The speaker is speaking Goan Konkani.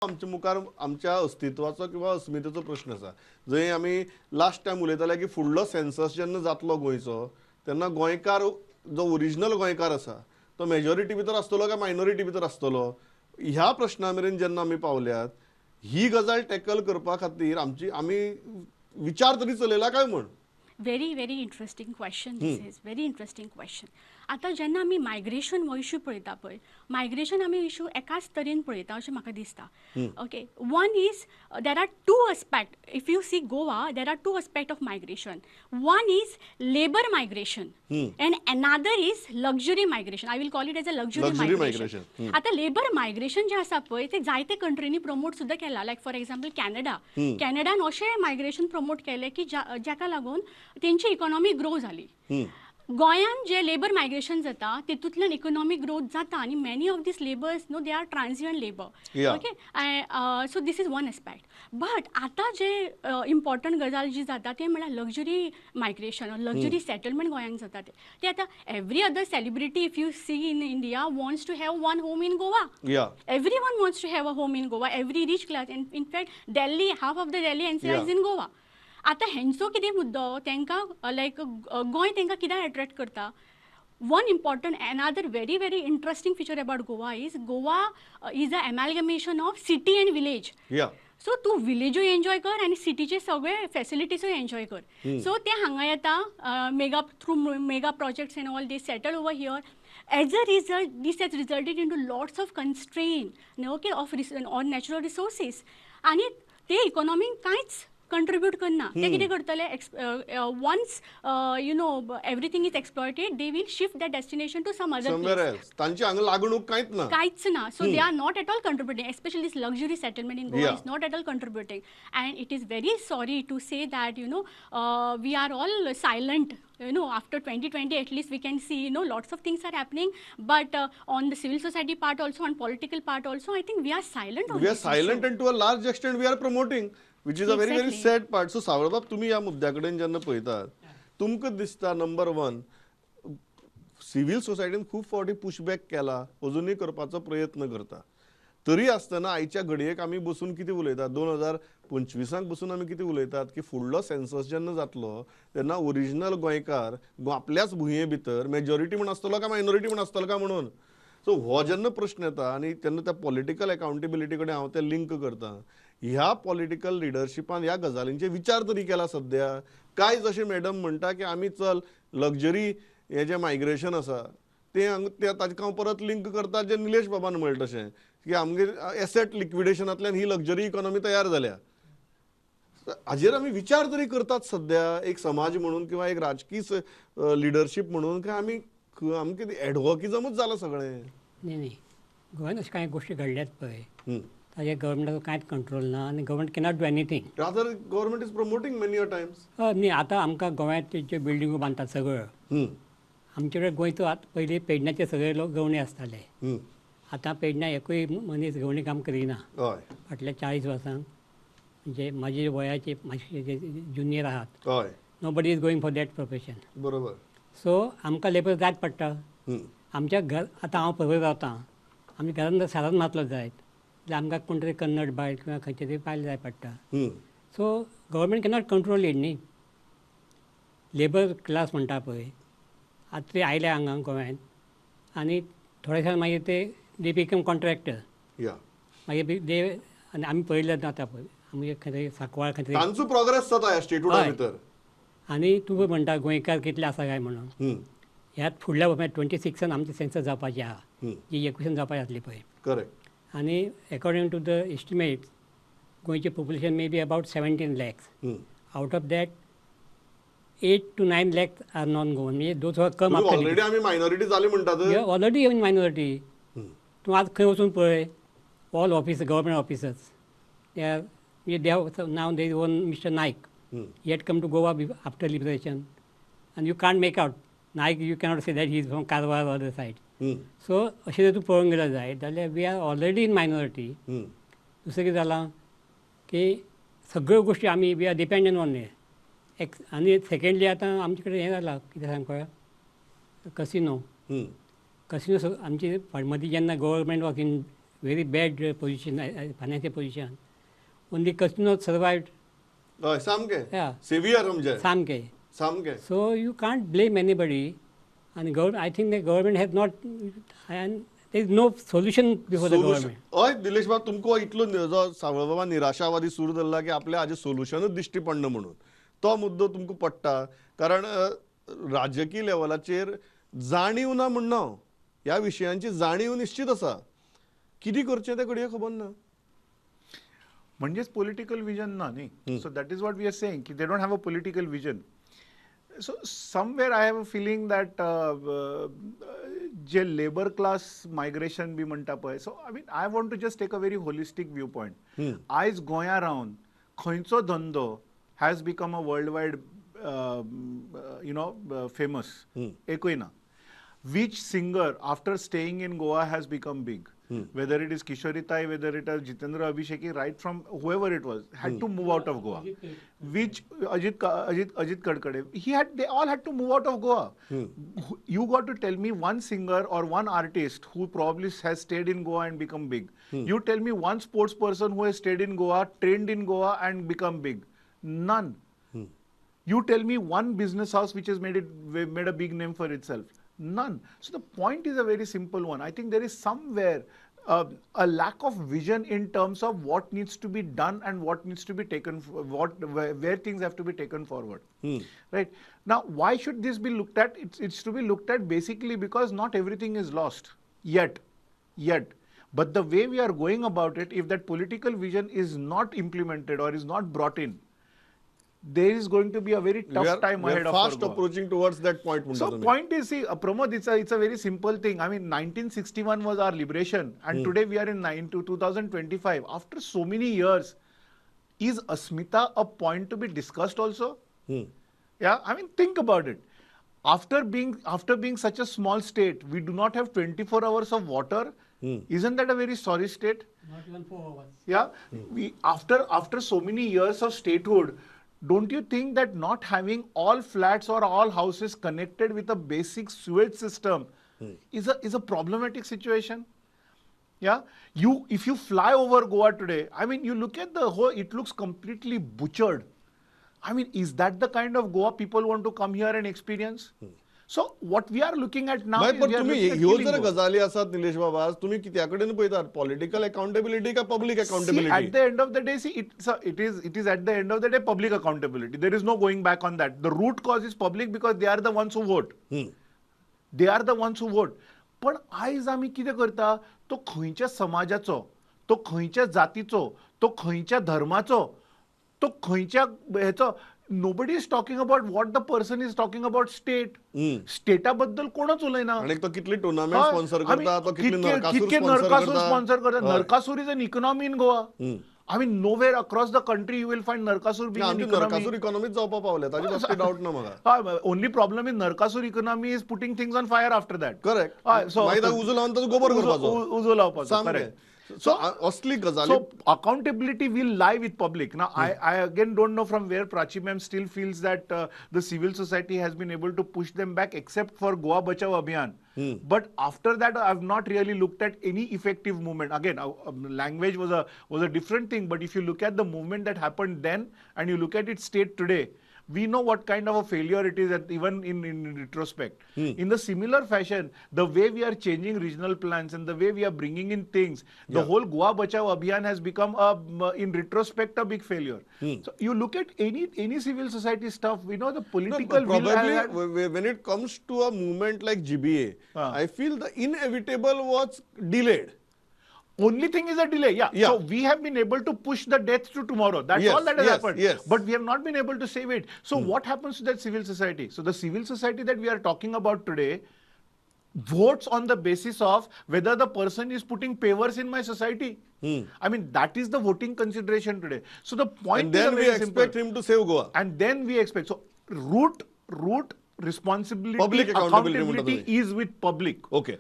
आमच्या मुखार आमच्या अस्तित्वाचो किंवा अस्मितेचो प्रश्न आसा. जंय आमी लास्ट टायम उलयताले की फुडलो सेन्सस जेन्ना जातलो गोंयचो तेन्ना गोंयकार जो ओरिजिनल गोंयकार आसा तो मेजॉरिटी भितर आसतलो काय मायनॉरिटी भितर आसतलो, ह्या प्रश्ना मेरेन जेन्ना आमी पावल्यात, ही गजाल टॅकल करपा खातीर आमची आमी विचार तरी चलयला काय म्हण. Very very interesting question, this is very interesting question. आतां जेन्ना आमी मायग्रेशन हो इशू पळयता पळय, मायग्रेशन आमी इशू एकाच तरेन पळयता अशें म्हाका दिसता. Okay, one is there are two aspect. If you see Goa, there are two aspect of migration. One is labour migration and another is luxury migration. I will call it as a luxury migration. आतां लेबर मायग्रेशन जें आसा पळय तें जायते कंट्रींनी प्रमोट सुद्दां केलां. लायक फॉर एग्जाम्पल कॅनडा, कॅनडान अशें मायग्रेशन प्रमोट केलें की जाका लागून तेंची इकॉनॉमी ग्रो जाली. गोंयान जे लेबर मायग्रेशन जाता तितूंतल्यान इकॉनॉमिक ग्रोथ जाता आनी many of these labours no they are transient labour. Okay, so this is one aspect. But आतां जे इम्पॉर्टंट गजाल जी जाता ते म्हळ्यार लक्झरी मायग्रेशन, लक्झरी सेटलमेंट गोंयांत जाता. ते ते आतां every other celebrity if you see in India wants to have one home in Goa. Everyone wants to have a home in Goa, every rich class. In fact Delhi, half of the Delhi NCR is in Goa. आतां हेंचो कितें मुद्दो, तांकां लायक गोंय तांकां कित्याक एट्रेक्ट करता? One important another very very interesting feature about Goa is Goa is a amalgamation of city and village. So तूं विलेजूय एन्जॉय कर आनी सिटीचे सगळे फेसिलिटीजूय एन्जॉय कर. सो ते हांगा येता mega through mega projects and all, they settle over here. As a result, this has resulted into lots of constraint, okay, of on natural resources. आनी ते इकॉनॉमीक कांयच कंट्रीब्यूट करना. ते कितें करतले, once you know everything is exploited, they will shift the destination to some other place. तांची हांगा लागणूक कांयच ना, कांयच ना. So they are not at all contributing, especially this luxury settlement in Goa is not at all contributing. And it is very sorry to say that you know we are all silent. You know, after 2020 at least we can see, you know, lots of things are happening, but on the civil society part also, on political part also, I think we are silent on we are silent issue. And to a large extent we are promoting, which is a very very sad part. So सावळबाब, तुम्ही या मुद्द्याकडेन जेन्ना पळयतात, तुमकां दिसता नंबर वन सिव्हिल सोसायटीन खूब फावटी पुशबॅक केला, अजुनूय करपाचो प्रयत्न करता, तरी आसतना आयच्या घडयेक आमी बसून कितें उलयतात, 2025 बसून आमी कितें उलयतात की फुडलो सेन्सस जेन्ना जातलो तेन्ना ओरिजिनल गोंयकार आपल्याच भुंये भितर मेजॉरिटी म्हण आसतलो काय मायनॉरिटी म्हण आसतलो काय म्हणून. सो हो जेन्ना प्रश्न येता आनी तेन्ना त्या पॉलिटिकल अकाउंटेबिलिटी कडेन हांव तें लिंक करता. ह्या पॉलिटिकल लिडरशिपान ह्या गजालींचे विचार तरी केला सद्या काय? जशें मॅडम म्हणटा की आमी चल लक्झरी हें जें मायग्रेशन आसा तें ताका हांव परत लिंक करता जें निलेश बाबान म्हणलें तशें की आमगेर एसेट लिक्विडेशनांतल्यान ही लक्झरी इकॉनॉमी तयार जाल्या. हाजेर आमी विचार तरी करतात सद्या एक समाज म्हणून किंवा एक राजकीय लिडरशीप म्हणून, काय आमी आमकां एडवॉकिजमूच जालां सगळें? न्ही न्ही, गोंयांत अशें कांय गोश्टी घडल्यात पळय ताजेर गव्हर्मेंटाचो कांयच कंट्रोल ना आनी government cannot do anything. Rather government is promoting many a times. हय न्ही, आतां आमकां गोंयांत ज्यो बिल्डिंगो बांदतात सगळ्यो, आमचे कडेन गोंयचो आतां पयलीं पेडण्याचे सगळे लोक गवणे आसताले, आतां पेडण्या एकूय मनीस गवणी काम करिना. फाटल्या 40 वर्सांक म्हणजे म्हाजे वयाचे मातशे जे ज्युनियर आहात, nobody is going for that profession. बरोबर. सो आमकां लेबर जायत पडटा. आमच्या घर आतां हांव पळय रावतां, आमच्या घरान जर सारान मातलो जायत जाल्यार आमकां कोण तरी कन्नड बायल किंवा खंयचे तरी बायल जाय पडटा. So government cannot control it न्ही. लेबर क्लास म्हणटा पळय आतां ते आयले हांगा गोंयांत आनी थोड्या दिसान मागीर ते they become contractor. मागीर दे आनी आमी पळयले आतां पळय आमगे खंय तरी सांकवाळ खंय तरी तांचो प्रोग्रेस जाता स्टेटहुडा भितर. आनी तूं म्हणटा गोंयकार कितले आसा काय म्हणून, ह्यात फुडल्या वर्सा 26 आमचे सेन्सस जावपाची आहा, जी 21 जावपाची आसली पळय. करेक्ट. आनी एकोर्डिंग टू the estimates गोंयचे population may be about 17 lakhs. Out of that 8 to 9 lakhs are non Goan, म्हणजे those are come already आमी मायनॉरिटी जाली म्हणटात. Already in minority. तूं आज खंय वचून पळय, all office government officers they are they have now they own mister Naik, he had come to Goa after liberation and you can't make out Naik, you cannot say that he is from Karwar or other side. So अशें जर तूं पळोवंक गेलो जायत जाल्यार we are already in minority. दुसरें कितें जालां की सगळ्यो गोश्टी आमी we are dependent on एक. आनी सेकेंडली आतां आमचे कडेन हें जालां कितें सांग पळय, कसिनो. कसिनो आमचे मदीं जेन्ना government was in Very bad position, financial position. Only casino survived. हय, सामकें सेवियर आमचे, सामकें सामकें. So you can't blame anybody. आनी government, I think the government has not, and there is no solution before the government. हय दिलेश बाब, तुमकां इतलो जो सावळबाबा निराशावादी सूर धरला की आपल्या हाजें सोल्युशनूच दिश्टी पडना म्हणून, तो मुद्दो तुमकां पडटा. कारण राजकीय लेवलाचेर जाणीव ना म्हणना, ह्या विशयांची जाणीव निश्चित आसा, कितें करचें तें घडये खबर ना. म्हणजेच पॉलिटिकल विजन ना न्ही. So that is what we are saying की they don't have a political vision. So somewhere I have a feeling that J labour class migration B म्हणटा पळय, so I mean I want to just take a very holistic view point. आयज गोंया रावन खंयचो धंदो has become a world wide you know famous, एकूय ना. Which singer after staying in Goa has become big? Whether it is Kishoritai, whether it is Jitendra Abhisheki, right from whoever it was, had to move out of Goa. Which Ajit Kadkade, they all had to move out of Goa. You got to tell me one singer or one artist who probably has stayed in Goa and become big. You tell me one sports person who has stayed in Goa, trained in Goa and become big. None. You tell me one business house which has made a big name for itself. None. So the point is a very simple one. I think there is somewhere a lack of vision in terms of what needs to be done and what needs to be taken, where things have to be taken forward. Right? Now, why should this be looked at? It's to be looked at basically because not everything is lost yet. But the way we are going about it, if that political vision is not implemented or is not brought in, there is going to be a very tough time ahead of us. Fast approaching towards that point. So point is, see, Pramod, it's a very simple thing. I mean, 1961 was our liberation, and today we are in 2025. After so many years, is Asmita a point to be discussed also? Yeah, I mean, think about it. After being such a small state, we do not have 24 hours of water. Isn't that a very sorry state? Not even 4 hours. Yeah, we after so many years of statehood, don't you think that not having all flats or all houses connected with a basic sewage system is a problematic situation? Yeah, if you fly over Goa today, I mean, you look at the whole, it looks completely butchered. I mean, is that the kind of Goa people want to come here and experience? So what we are looking at now is we are looking at ह्यो जर गजाली आसात निलेश बाबा, तुम्ही कित्या कडेन पळयतात, पॉलिटिकल अकाउंटेबिलिटी का public accountability? At the end of the day, see, it is at the end of the day public accountability. There is no going back on that. The root cause is public because they are the ones who vote. They are the ones who vote. पण आयज आमी कितें करता, तो खंयच्या समाजाचो, तो खंयच्या जातीचो, तो खंयच्या धर्माचो, तो खंयच्या हेचो, nobody is talking about what the person is talking about state. Strata बद्दल कोणच उलयना. आणि तो कितली टुर्नामेंट स्पॉन्सर करता, तो कितले नरकासूर स्पॉन्सर करता. Narakasur is an economy in Goa. I mean, nowhere across the country you will find Narakasur being an economy. Narakasur economy जावपा पावले, ताजे बाबतीत डाऊट ना म्हाका. Only problem is Narakasur economy is putting things on fire after that. Correct. So मागीर उजो लावन ताजो गोबर करपाचो, उजो लावपाचो. करेक्ट. So, असली गजाली. So accountability will lie with public. Now, I again don't know from where Prachi ma'am still feels that the civil society has been able to push them back, except for Goa Bachao Abhiyan. But after that, I have not really looked at any effective movement. Again, language was a different thing. But if you look at the movement that happened then and you look at its state today, we know what kind of a failure it is, at even in retrospect. In the similar fashion, the way we are changing regional plans and the way we are bringing in things, the whole Goa Bachao Abhiyan has become, in retrospect, a big failure. So you look at any civil society stuff, we know the political will. Probably when it comes to a movement like GBA, I feel the inevitable was delayed. Only thing is a delay, yeah. So we have been able to push the death to tomorrow. That's all that has happened. But we have not been able to save it. So what happens to that civil society? So the civil society that we are talking about today votes on the basis of whether the person is putting pavers in my society. I mean, that is the voting consideration today. So the point and then is we expect him to save Goa. And then we expect. So root responsibility, public accountability is with public. Okay.